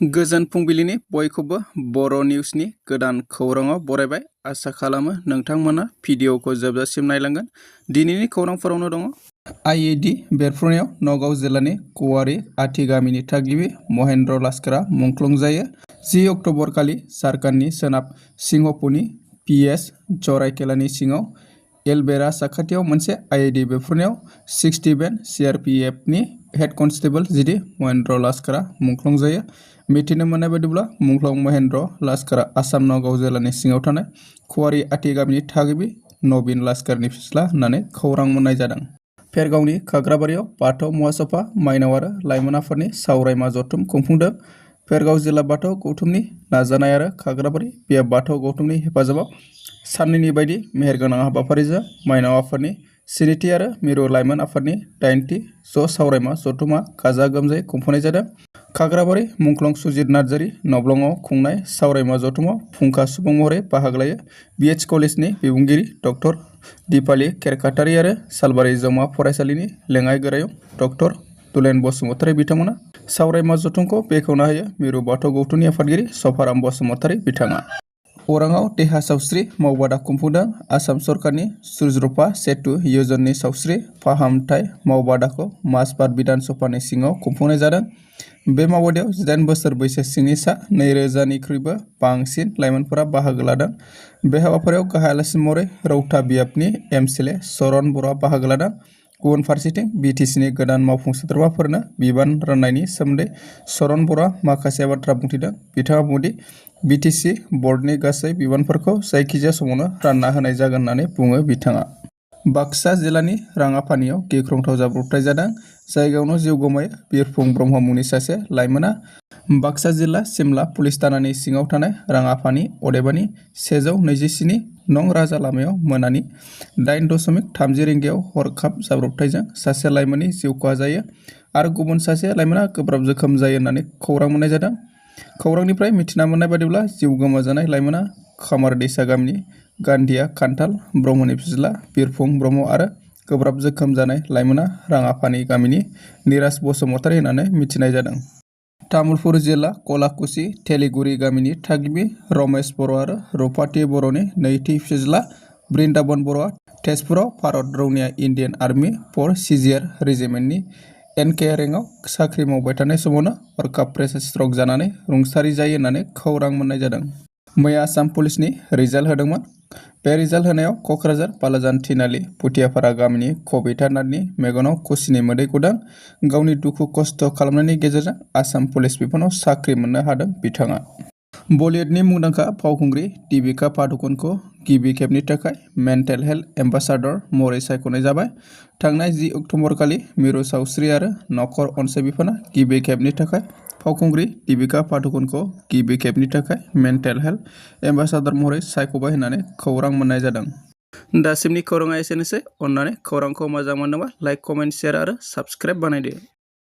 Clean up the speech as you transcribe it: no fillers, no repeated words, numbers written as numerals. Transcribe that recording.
गोजोन फुंबिलिनि बयखौबो बर' निउसनि गोदान खौराङाव बरायबाय। आसा खालामो नोंथांमोना भिडिअखौ जोबजासिम नायलांगोन। दिनैनि खौरांफोरावनो दङ। आइईडी बेरफ्रुनायाव नगाव जिल्लानि कवारि गामिनि थागिबि महेन्द्र लास्करा मुंख्लं जायो। 10 अक्ट'बर खालि झारखन्डनि सोनाब सिंहपुनि पिएस जराइकेलानि सिङाव एलबेरा साखाथियाव मोनसे आइईडी बेरफ्रुनायाव 60 बेन्ड सीआरपीएफनि हेड कनस्टेबल जिडि महेन्द्र लास्करा मुंख्लं जायो। मिथिनो मोननाय बायदिब्ला मुंख्लं महेन्द्र लास्करा आसाम नगाव जिल्लानि सिङाव थानाय कवारि गामिनि थागिबि नवीन लास्करनि फिसाज्ला होननानै खौरां मोननाय जादों। फेरगावनि खाग्राबारियाव बाथौ मुवासफा माइनाव आरो लाइमोन आफादनि सावरायमा जथुम खुंफुंदों। फेरगाव जिल्ला बाथौ गौथुमनि नाजानाय आरो खाग्राबारि बियाब बाथौ गौथुमनि हेफाजाबाव साननैनि बायदि मेहेरगोनां हाबाफारिजों माइनाव आफादनि 10थि आरो मिरु लाइमोन आफादनि 8थि ज' सावरायमा जथुमा गाजा गोमजायै खुंफुंनाय जादों। खाग्राबारि मुंख्लं सुजित नार्जारि नब्लङाव खुंनाय सावरायमा जथुमाव फुंखा सुबुं महरै बाहागो लायो। BH कलेजनि बिबुंगिरि डक्टर दिपाली खेरखातारि आरो सालबारि जौमा फरायसालिनि लेङाइ गोरायुं डक्टर दुलेन बसुमतारि बिथांमोना सावरायमा जथुमखौ बेखेवना होयो। मिरु बाथौ गौथुमनि आफादगिरि सफाराम बसुमतारि बिथाङा अराङाव देहा सावस्रि मावबादा खुंफुंदों। आसाम सरकारनि सुरजरपा सेतु योजननि सावस्रि फाहामथाय मावबादाखौ माजबाद बिधान सभानि सिङाव खुंफुंनाय जादों। बे मावबादायाव 18 बोसोर बैसो सिंनि सा 2000निख्रुइबो बांसिन लाइमोनफोरा बाहागो लादों। बे हाबाफारियाव गाहाय आलासि महरै रौता बियाबनि एमसिएलए चरण बर'आ बाहागो लादों। गुबुन फारसेथिं बिटिसिनि गोदान मावफुं सोद्रोमाफोरनो बिबान राननायनि सोमोन्दै चरण बर'आ माखासे बाथ्रा बुंथिदों। बिथाङा बुंदोंदि बिटिसि बर्डनि गासै बिबानफोरखौ जायखिजाया समावनो रानना होनाय जागोन होननानै बुङो बिथाङा। बाक्सा जिल्लानि राङापानियाव गिख्रंथाव जाब्रबथाय जादों। जायगायावनो जिउ गोमायो। बिरफुं ब्रह्म मुंनि सासे लाइमोना बाक्सा जिल्ला सिमला पुलिस थानानि सिङाव थानाय राङापानि अदेबानि 127 नं राजा लामायाव मोनानि 8:30 रिंगायाव हरखाब जाब्रबथायजों सासे लाइमोननि जिउ खहा जायो आरो गुबुन सासे लाइमोना गोब्राब जोखोम जायो होननानै खौरां मोननाय जादों। खौरांनिफ्राय मिथिना मोननाय बायदिब्ला जिउ गोमाजानाय लाइमोना खामारदैसा गामिनि गान्धिया खान्थाल ब्रह्मनि फिसाज्ला बिरफुं ब्रह्म आरो गोब्राब जोखोम जानाय लाइमोना राङापानि गामिनि निराज बसुमतारि होननानै मिथिनाय जादों। तामुलपुर जिल्ला कलाकुसि थेलिगुरि गामिनि थागिबि रमेश बर' आरो रुपाति बर'नि नैथि फिसाज्ला बृन्दाबन बर'आ तेजपुराव भारत रौनिया इन्डियान आर्मी 4 CGR रेजिमेन्टनि NK रेंकआव साख्रि मावबाय थानाय समावनो हरखाब प्रेसार स्ट्रक जानानै रुंसारि जायो होननानै खौरां मोननाय जादों। मैया आसाम पुलिसनि रिजाल्ट होदोंमोन। बे रिजाल्ट होनायाव क'क्राझार बालाजान थिनालि पुथियाफारा गामिनि कबिता नाथनि मेगनाव खुसिनि मोदै गदों। गावनि दुखु खस्थ' खालामनायनि गेजेरजों आसाम पुलिस बिफानाव साख्रि मोननो हादों बिथाङा। बलिउडनि मुंदांखा फावखुंग्रि दीपिका पादुकणखौ गिबि खेबनि थाखाय मेन्टेल हेल्थ एम्बासाडर महरै सायख'नाय जाबाय। थांनाय 10 अक्ट'बर खालि मिरु सावस्रि आरो नखर अनसाय बिफाना गिबि खेबनि थाखाय फावखुंग्रि दीपिका पादुकणखौ गिबि खेबनि थाखाय मेन्टेल हेल्थ एम्बासाडर महरै सायख'बाय होननानै खौरां मोननाय जादों। दासिमनि खौराङा एसेनोसै। अन्नानै खौरांखौ मोजां मोनदोंबा लाइक, कमेन्ट, शेयार आरो साबस्क्राइब बानायदो।